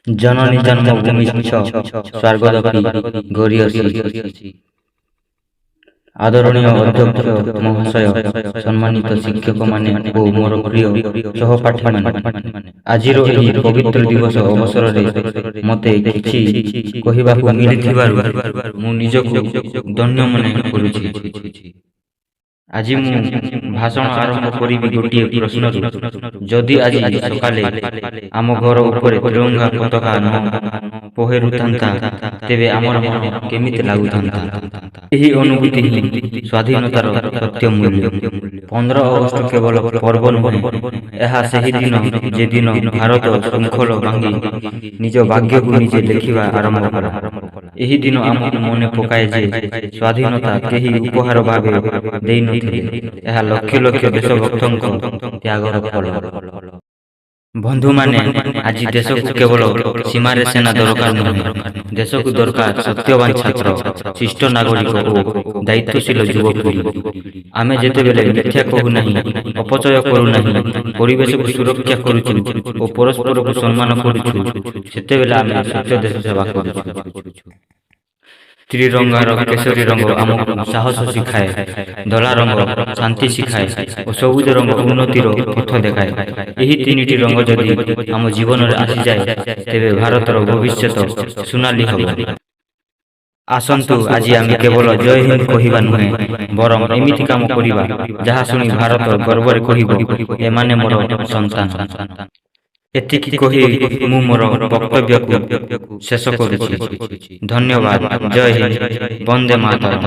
ଜନନୀ ଜନ୍ମଭୂମିଶ୍ଚ ସ୍ୱର୍ଗାଦପି ଗରୀୟସୀ। ଆଦରଣୀୟ ଅଧ୍ୟକ୍ଷ ମହାଶୟ, ସମ୍ମାନିତ ଶିକ୍ଷକମାନେ ଓ ମୋର ପ୍ରିୟ ସହପାଠୀମାନେ, ଆଜିର ଏହି ପବିତ୍ର ଦିବସ ଅବସରରେ ମୋତେ କିଛି କହିବାକୁ ମିଳିଥିବାରୁ ମୁଁ ନିଜକୁ ଧନ୍ୟ ମନେ କରୁଛି। ଆଜି ମୁଁ ଭାଷଣ ଆରମ୍ଭ କରିବି ଗୋଟିଏ ପ୍ରଶ୍ନରୁ। ଯଦି ଆଜି ସକାଳେ ଆମ ଘର ଉପରେ ତ୍ରିରଙ୍ଗା ପତାକା ନ ଫହରୁଥାନ୍ତା, ତେବେ ଆମର ମନ କେମିତି ଲାଗୁଥାନ୍ତା? ଏହି ଅନୁଭୂତି ହିଁ ସ୍ୱାଧୀନତାର ସତ୍ୟ ମୂଲ୍ୟ। 15 ଅଗଷ୍ଟ କେବଳ ପର୍ବ ନୁହେଁ, ଏହା ସେହି ଦିନ ଯେଦିନ ଭାରତ ଶୃଙ୍ଖଳ ଭାଙ୍ଗି ନିଜ ଭାଗ୍ୟକୁ ନିଜେ ଲେଖିବା ଆରମ୍ଭ କଲା। ଏହି ଦିନ ଆମକୁ ମନେ ପକାଏ ଯେ ସ୍ୱାଧୀନତା କେହି ଉପହାର ଭାବେ ଦେଇନଥିଲେ, ଏହା ଲକ୍ଷ ଲକ୍ଷ ଦେଶଭକ୍ତଙ୍କ ତ୍ୟାଗର ଫଳ। ବନ୍ଧୁମାନେ, ଆଜି ଦେଶକୁ କେବଳ ସୀମାରେ ସେନା ଦରକାର ନୁହେଁ, ଦେଶକୁ ଦରକାର ସତ୍ୟବାନ ଛାତ୍ର, ଶିଷ୍ଟ ନାଗରିକ ଓ ଦାୟିତ୍ୱଶୀଳ ଯୁବପିଢ଼ି। ଆମେ ଯେତେବେଳେ ମିଥ୍ୟା କହୁନାହିଁ, ଅପଚୟ କରୁନାହିଁ, ପରିବେଶକୁ ସୁରକ୍ଷା କରୁଛୁ ଓ ପରସ୍ପରକୁ ସମ୍ମାନ କରୁଛୁ, ସେତେବେଳେ ଆମେ ସତ୍ୟ ଦେଶ ସେବା କରୁଛୁ। ତ୍ରିରଙ୍ଗାର କେଶରୀ ରଙ୍ଗ ଆମକୁ ସାହସ ଶିଖାଏ, ଧଳା ରଙ୍ଗ ଶାନ୍ତି ଶିଖାଏ ଓ ସବୁଜ ରଙ୍ଗ ଉନ୍ନତିର ପଥ ଦେଖାଏ। ଏହି ତିନିଟି ରଙ୍ଗ ଯଦି ଆମ ଜୀବନରେ ଆସିଯାଏ, ତେବେ ଭାରତର ଭବିଷ୍ୟତ ସୁନାଲି ହେବ। ଆସନ୍ତୁ, ଆଜି ଆମେ କେବଳ ଜୟ ହିନ୍ଦ କହିବା ନୁହେଁ, ବରଂ ଏମିତି କାମ କରିବା ଯାହା ଶୁଣି ଭାରତ ଗର୍ବରେ କହିବ, ଏମାନେ ମୋର ସନ୍ତାନ। ଏତିକି କହି ମୁଁ ମୋର ବକ୍ତବ୍ୟକୁ ଶେଷ କରୁଛି। ଧନ୍ୟବାଦ। ଜୟ ହିନ୍ଦ। ବନ୍ଦେ ମାତରମ୍।